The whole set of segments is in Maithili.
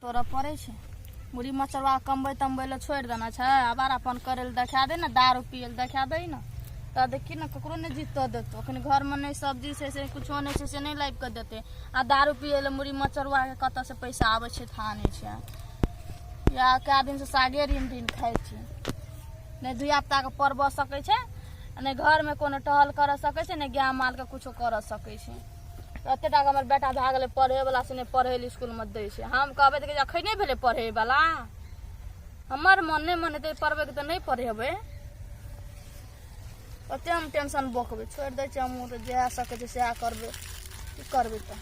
तोड़ऽ पड़ै छै मुड़ी मचरवा कमबै तमबै लए छोड़ि देना छै आबार अपन करै लए देखा दे ने दारू पियै लए देखा दे ने तऽ देखी ने ककरो नहि जीतऽ देतौ। अखन घरमे नहि सब्जी छै से कुछो नहि छै से नहि लाबि कऽ देतै आ दारू पियै लए मुड़ी मचरवाके कतऽसँ पैसा आबै छै थाह नहि छै। या कए दिनसँ सागे ऋण ऋण खाइ छी, नहि धियापुताके पढ़बऽ सकै छै, नहि घरमे कोनो टहल करऽ सकै छै, नहि गाय मालके कुछो करऽ सकै छै। एते टाके हमर बेटा भए गेलै पढ़ैवला, से नहि पढ़ै लए इसकुलमे दै छै। हम कहबै तऽ अखने भेलै पढ़ैवला, हमर मन नहि मनेतै पढ़बैके तऽ नहि पढ़ेबै। ओते हम टेंशन बकबै छोड़ि दै छियै हमहूँ, तऽ जएह सकै छै सएह करबै, की करबै तऽ।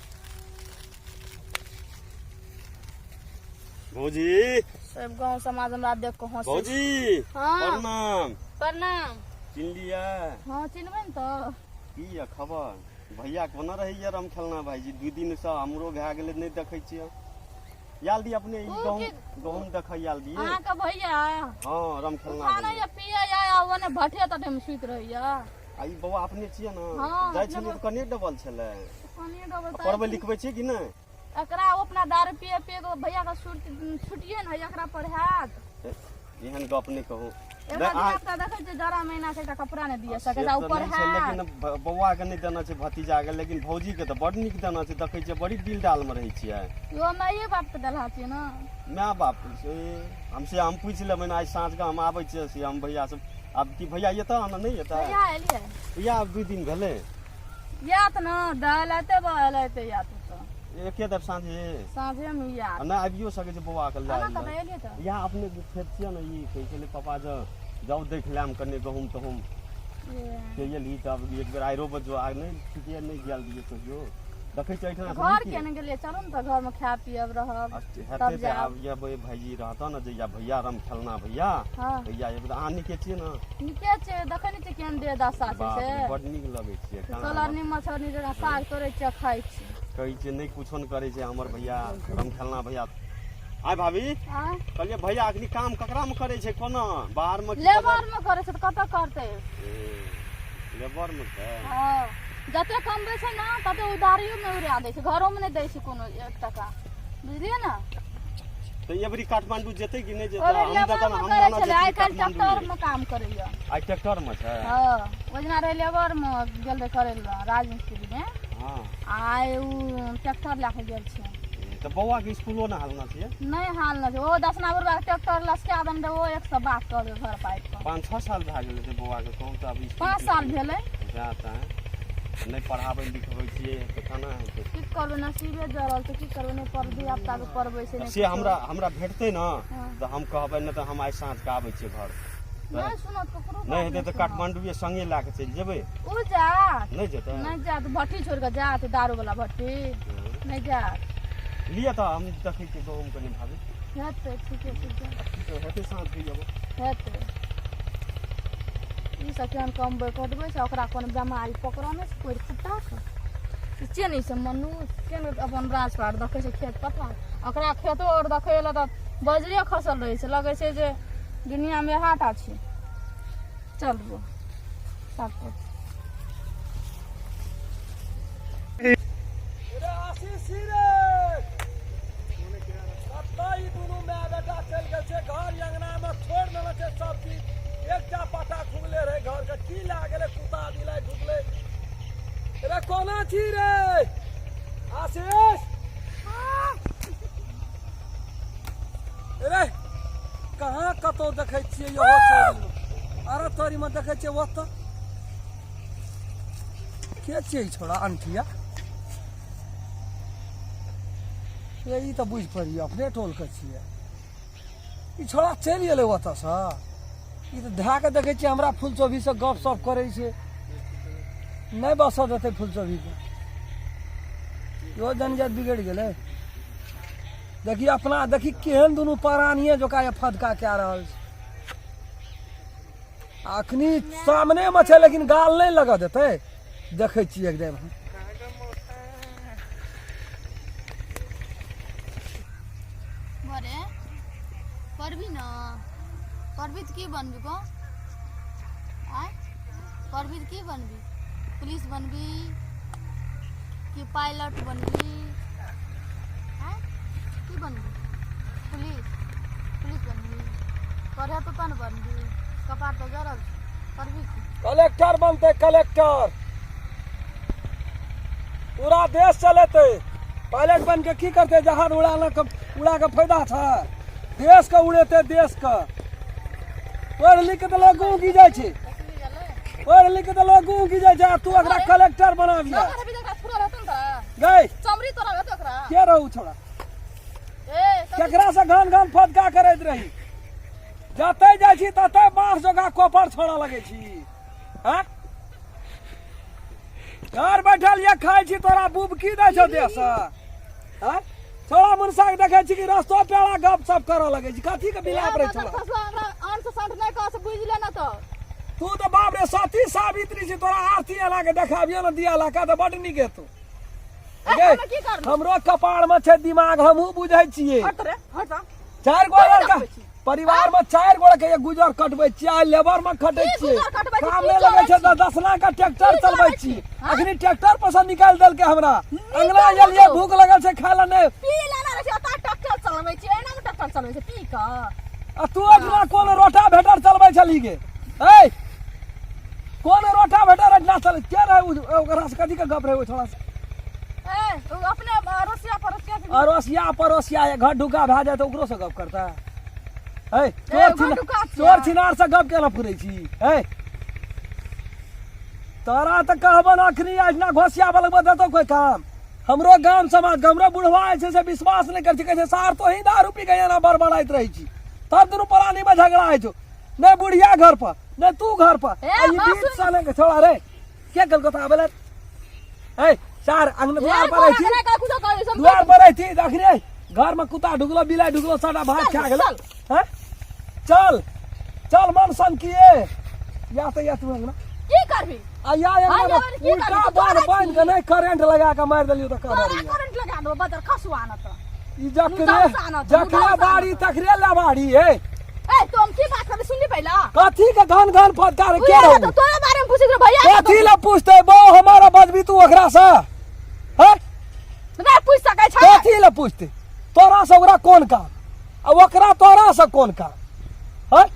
भौजी, सब गाँव समाज हमरा देख कऽ हँसै। भौजी। हाँ। प्रणाम। प्रणाम। चिन्हलियै? हँ, चिन्हबै ने तऽ। की यऽ खबर? भैया कोना रहैया राम खेलना भाईजी? 2 दिन से हमरो भए गेलै, नहि देखै छियै। आयल दी अपने ई ओ गहूम की- गहूम देखै आयल दियै। अहाँके भैया? हँ, राम खेलना खाना भैया या पियै या ओने भट्ठे तट्ठे मे सुति रहैया। आ ई बौआ अपने छियै ने? हँ, जाइ अपने। छलियै तऽ कने डबल छलै। पानिये डबल तऽ। पढ़बै लिखबै छियै कि नहि? एकरा ओ अपना दारू पिए पिए के भैया के छुटिए ने एकरा पर हैत। एहन गप नहि कहू। एकरा नहि, अहाँ- धियापुता देखै छियै, जरा महीना से एकटा कपड़ा नहि दिए से सकै छै तऽ ऊपर नहि छै हैत। लेकिन बौआ के नहि देना छै, भतीजा के, लेकिन भौजी के तऽ बड नीक देना छै। देखै छियै, बड़ी दिल डाल मे रहै छियै। इहो माइए बाप के देलहा छियै ने। माय बाप से हम से हम पूछि लेबै ने। आइ साँझ के हम आबै छियै से हम भैया से। आब की भैया एतऽ आना नहि एतऽ? कहिया एलियै? भैया आब 2 दिन भेलै। यात न दालि एते बहल एते यात तऽ एके देर साँझे। साँझे मे यात। आ नहि आबियो सकै छै बौआ के लए। केना कतऽ एलियै तऽ? इएह अपने खेत छियै ने, ई कहै छलै पापा जे जाउ देख लेम कने गहूँम तहूम के एलही। तब एक बेर आइरो बजो आ नहि ठीके नहि गेल रहियै कहियो। देखै छियै एहिठिना से घर नीके। केने गेलियै? चलू ने तऽ घरमे खायब पियब रहब। हेतै तब तऽ जायब। आब जेबै भाईजी रहतऽ ने जहिया भैया राम खेलना भैया। हँ। भैया एक बेर अहाँ नीके छियै ने? नीके छै। देखै नहि छियै केहन देह दशा छै। बाप से रे, बड नीक लगै छियै केना। सोलरनी मछरनी जकाँ साग तोड़ै छियै, खाइ छियै। कहै छियै नहि कुछो नहि करै छै हमर भैया राम खेलना भैया। आय भाभी। आँय? कहलियै भैया अखनी काम ककरा मे करै छै, कोना बाहर मे की? लेबर मे करै छै तऽ कतऽ करतै? लेबर मे छै। हँ, जते कमबै छै ने तते उधारियो मे उड़ा दै छै, घरो मे नहि दै छै कोनो एक टका, बुझलियै ने? तऽ एबरी काठमांडू जेतै कि नहि जेतै? ओहि हम लेबर तऽ मे हम करै जाना छलै, आइ जेतै काल्हि काठमांडू। ट्रैक्टर मे काम करैया। आइ ट्रैक्टर मे छै? हँ, ओहि दिना रहै लेबर मे गेल रहै करै लए राजमिस्त्री मे। हँ। आइ उ ट्रैक्टर लए कऽ गेल छै। तऽ बौआ के स्कूलो ने हालना छियै? नहि हाल नहि छै। ओ दसना बुढ़बा के ट्रैक्टर लसका देने रहै, ओ एक सए बात कऽ देबै घर पाइप पर। 5-6 साल भए गेल हेतै बौआ के, कहूँ तऽ आब स्कूल। 5 साल भेलै। जा तऽ नहि पढ़ाबै लिखबै छियै तऽ केना हेतै? की करबै, नसीबे जरल तऽ की करबै? नहि पढ़ धिया पुता के पढ़बै छै तऽ नहि से कुछो। हमरा हमरा भेटतै ने। हँ। तऽ हम कहबै, नहि तऽ हम आइ साँझ के आबै छियै घर। नहि सुनत ककरो बात। नहि हेतै तऽ सुनत। काठमांडूए संगे लए कऽ चलि जेबै। उ जात नहि जेतै? नहि जात, भट्ठी छोड़ि कऽ जात, दारू वाला भट्ठी नहि जात। लिअ तऽ हम देखै छियै गहूँम कनि भाभी। हेतै, ठीके छै, जाउ। की तऽ हेतै, साँझ के जेबै। हेतै। ई सब केहन कमबै कटबै छै, ओकरा कोनो बेमारी पकड़ने छै कोरि कुट्टा के से नहि छै। मनुष्य केहन अपन राजपाट देखै छै, खेत पथार, ओकरा खेतो आओर देखै लए तऽ बजरे खसल रहै छै, लगै छै जे दुनियामे इएह टा छै। चलू सब कुछ। रे आशीष रे, कतऽ ई दुनू माय बेटा चलि गेल छै? घर अंगना मे छोड़ि देने छै सब चीज। एकटा पटा खुगले रहे घर के, की लए गेलै कुत्ता बिलाइ ढुकलै। रे कोना छी रे आशीष? रे कहाँ कतौ देखै छियै इहो चोरी मे, अरे तोरी मे देखै छियै ओतऽ। के छियै ई छोड़ा अंठिया? ये ई तऽ बुझि पड़ियै अपने टोलके छियै। ई छोड़ा चलि गेलै ओतऽसँ। ई तऽ धए कऽ देखै छियै हमरा फूलचोभीसँ गप सप करै छै। नहि बसऽ देतै फूलचोभीके। इहो जनजात बिगड़ि गेलै। देखी अपना, देखी केहन दुनू परानिये जोका ये फदका कए रहल छै। अखनी सामनेमे छै लेकिन गाल नहि लगऽ देतै। देखै छियै एकदम हम। बरे पढ़बी न? पढ़बी तऽ की बनबी गो? आँय, पढ़बी तऽ की बनबी? पुलिस बनबी कि पायलट बनबी? आँय, की बनबी? पढ़े तो तन बनबी, कपार तो जरल छौ, करबी की? कलेक्टर बनतै, कलेक्टर, पूरा देश चलेतै। पायलट बन के की करतै? जहाज उड़ा उड़ा के फायदा छै? देश के उड़ेतै, देश के। पढ़ लिख के तऽ लोग गाँव की जाइ छै, पढ़ लिख के तऽ लोग गाँव की जाइ छै, आ तू एकरा कलेक्टर बनाबिया गई। चमड़ी तोरा हेतौ ओकरा? के रहू छोड़ा? ए, केकरा से घन घन फदका करैत रही? जतै जाइ छी ततै बाँस जोगा कोपर छोड़ऽ लगै छी। हँ, घर बैठल ये खाइ छी, तोरा बुब की दै छौ देह से? हँ, छोड़ा मुनसा के देखै छी कि रस्तो पेड़ा गप सप करऽ लगै छी। कथी के बिलाप रे छोड़ा? हमरा आन से संठ नहि कह से, बुझि ले ना तो। तू तऽ बाप रे सती सावित्री छी, तोरा आरती एना के देखाबियो ने दिया ला तऽ बड नीक हेतौ। ए, हमे की करबै? हमरो कपार में छै दिमाग, हमहूँ बुझै छियै। हट रे, हट जा। चारि गो कोई लड़का देखबै छी। परिवार में चारि गोड़ा के गुजर कटबै छियै, आइ लेबर में खटै की छियै। गुजर कटबै छी? काम की नहि लगै छै चलै तऽ 10 लाख के ट्रैक्टर की चलबै चलै छी। छी? हाँ? अखनी ट्रैक्टर पर से निकालि देलकै हमरा। अंगना चलै एलियै, छौ। भूख लगल छै, खाय लए नहि। पी लेना रहै छै, ओतऽ ट्रैक्टर चलबै छी, एना मे ट्रैक्टर चलबै छै पी कऽ। आ तू एहिठिना कोन रोटा भेटर चलबै छली गे? ऐ, कोन रोटा भेटर एहिठिना चलै के रहै? ओकरा से कथी के गप रहै ओहि छोड़ा से? ए, उ अपने अड़ोसिया पड़ोसिया के। अड़ोसिया पड़ोसिया ये घर ढुका भए जाए तऽ ओकरो से गप करता है? चोर घर छिनार, ढुका छियै। चोर छिनार से गप केना फुरै छी? है, तोरा तऽ कहबन अखनी एहिठिना घोसिया लगबऽ देतौ कोई काम? हमरो गाम समाज के हमरो बुढ़वा जे छै से विश्वास नहि करै छै। कहै छै, सार तो ही दारू पी के एना बड़बड़ाइत रहै छी, तब दुनू प्राणी में झगड़ा होइ छौ। नहि बुढ़िया घर पर, नहि तू घर पर। ए, आ ई बाप बीच रे। से नहि छोड़ा रे, के कहलको तऽ आबै लै? ए सार, अंगना दुआर पर रहै छी, दुआर पर रहै छी, अखने घर में कुत्ता ढुकलो, बिलाइ ढुकलो, सबटा भात खा गेलो। हैं, चल चल, मन सन किए या तऽ या तू अंगना। की करबी? आ या हाँ, अंगना या की उल्टा करबी? तू बाण तोरा बान्हि के नहि करेंट लगा के मारि देलियौ तऽ तोरा कहलियै। करंट लगा देबो बदर खसुआ न तऽ। ई जकरे मुदाउ सा न तऽ, जकरे मुदाउ सा न बाड़ी तऽ। तकरे लबाड़ी हे। ए, तुम की बात करबी, सुनली पहिला? कथी के घन घन फटकार के उहे रहू? तऽ तोरे बारे में पूछैत रहे भैया। कथी ला पूछते बो हमारा बजबी तू ओकरा से? हैं? नहि पूछ सकै छै। कथी ला पूछते? तोरा से ओकरा कोन काम आ ओकरा तोरा से कोन काम? हैं,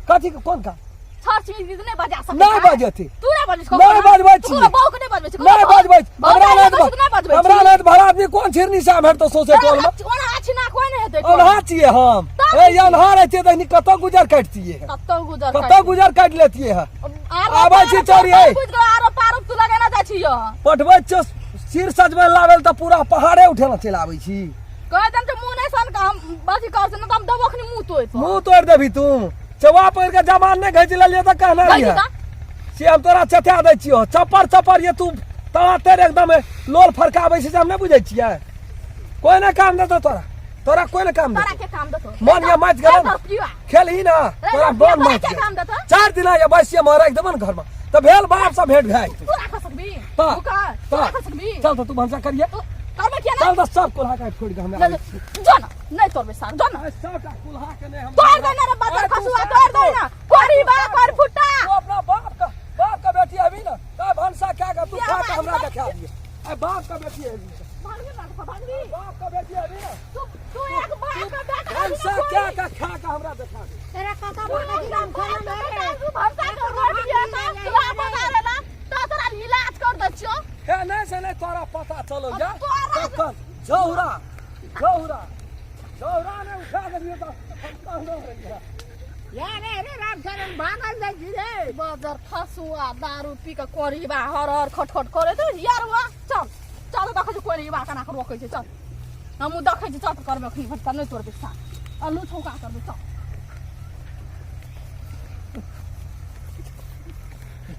कथी के कोन काम? छर चीज नहि बजा सकै नहि छै। बजेतै। तू नहि बजै छी। नहि बजबै तू छी। बहू के नहि बजबै छी। नहि बजबै छी। हमरा नहि नहि नहि बजबै। हमरा नहि भरा आदमी कोन छिरनी से भेटतो सौंसे टोल में? ओना अछि ना, कोई नहि हेतै टोल में। अन्हा छियै हम? तब ए, अन्हा रहतियै तऽ कतऽ गुजर काटतियै? कतौ गुजर कतऽ गुजर काटि लेतियै है? आरो आबै छी चोरी, ए। बुझ गेलो, आरो पारो तू लगेना जाइ छी यो। पठबै छियौ सिर सजबै लाबै तऽ पूरा पहाड़े उठेना चलि आबै छी। कह देम तऽ मुँह नहि सन के हम अथी कर से, नहि तऽ हम देबो अखनी मुँह तोड़ पर। मुंह तोड़ देबही तू। चौआ पकड़ के जमान नहि घीच लेलियै तऽ कहने कहि रहियै दा। से हम तोरा चता दै छियौ। चप्पर चप्पर ये तू तड़ा तेर एकदम लोल फरकाबै छै से हम नहि बुझै छियै। कोई नहि काम देतौ तोरा, तोरा कोई नहि काम तोरा देतौ। के काम देतो? मन ये मच गेलै ने। पियुआ खेलही ना, तोरा तोरा मन मच के गेल। काम देतौ? 4 दिन ये बैसिए में राखि देबो ने घरमे तऽ भेल, बाप से भेंट भए जेतै। तू राख सकबी? ता, तू कर तू ता। राख सकबी? चल तऽ तू भनसा करिए। तू करबे किया चल नहीं? तऽ सब कुल्हा के छोड़ि के हमरा नहीं, आबै छी। जो ना, नहीं तोड़बे सार, जो ना। आइ सबटा कुल्हा के नहि हम तोड़ दे ना रे बदर आइ तू खसुआ, सार तोड़ दे ना, कोरी बा कर फुटा। तू अपना बाप का बेटी अभी ना तऽ भनसा क्या के तू क्या खा के बात हमरा कर? देखा दिए। आइ बाप का बेटी अभी, भागबी ना, भागबी। बाप का बेटी अभी ना। तू तू एक बाप का बेटा अभी ना। भनसा क्या के खा के हमरा देखा दे। तेरा काका तू बाबा एक राम बाप खाना का रे बेटा, तू भनसा कर रोटी है ना, चूल्हा बना रे ना, तो तोरा इलाज कर दै छियौ। हे, नहि से नहि तोरा पता चलो जा। तोरा- तखन जौहरा जौहरा जौहरा ने उठा देलियै तऽ हम कहलो रहियै। या रे रे राम शरण, भागल जाइ छी रे। बजर खसुआ, दारू पी के कोरीबा हर हर खटखट करे तो यार वा। चल चल, देखै छी कोरीबा केना के रोकै छै। चल, हमहूँ देखै छी। चल तऽ करबै अखनी भटका, नहि तोड़बै साग, आलू छौका करबै। चल।